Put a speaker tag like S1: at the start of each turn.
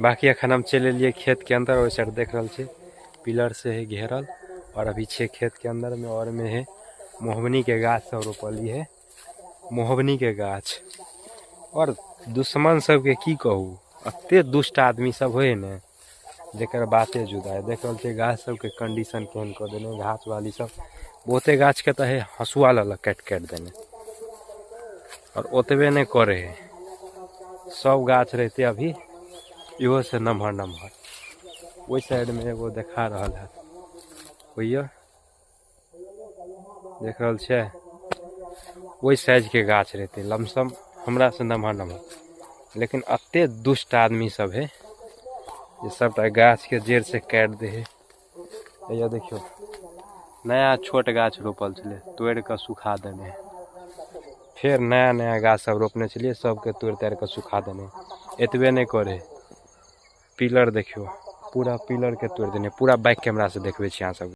S1: बाकी अखन हम चलि एलियै खेत के अंदर। ओहि साइड देख रहल छी पिलर से है घेरल, और अभी छे खेत के अंदर में। और में है मोहबनी के गाछ सब रोपली है, मोहबनी के गाछ। और दुश्मन सबके की कहू, एते दुष्ट आदमी सब होय ने जेकर बाते जुदा है। देख रहल छियै गाछ सबके कंडीशन केहन कऽ देने, घास वाली सब बहुते गाछ के तऽ है हँसुआ लऽ लऽ काटि काटि देने। और ओतबे नहि करे है, सब गाछ रहते अभी इहो से नमहर नमहर। ओहि साइड में एगो देखा रहल है, होइए देख रहल छियै, ओहि साइज के गाछ रहते लमसम हमरा से नमहर नमहर। लेकिन एते दुष्ट आदमी सब है जे सबटा गाछ के जड़ से काटि दे है। हैया देखियौ नया छोट गाछ रोपल छलै, तोड़ि कऽ सुखा देने है। फेर नया नया गाछ सब रोपने छलियै, सबके तोड़ि ताड़ि कऽ सुखा देने। एतबे नहि करे, पिलर देखियौ पूरा पिलर के तोड़ि देने। पूरा बैक कैमरा से देखबै छी अहाँ सबके।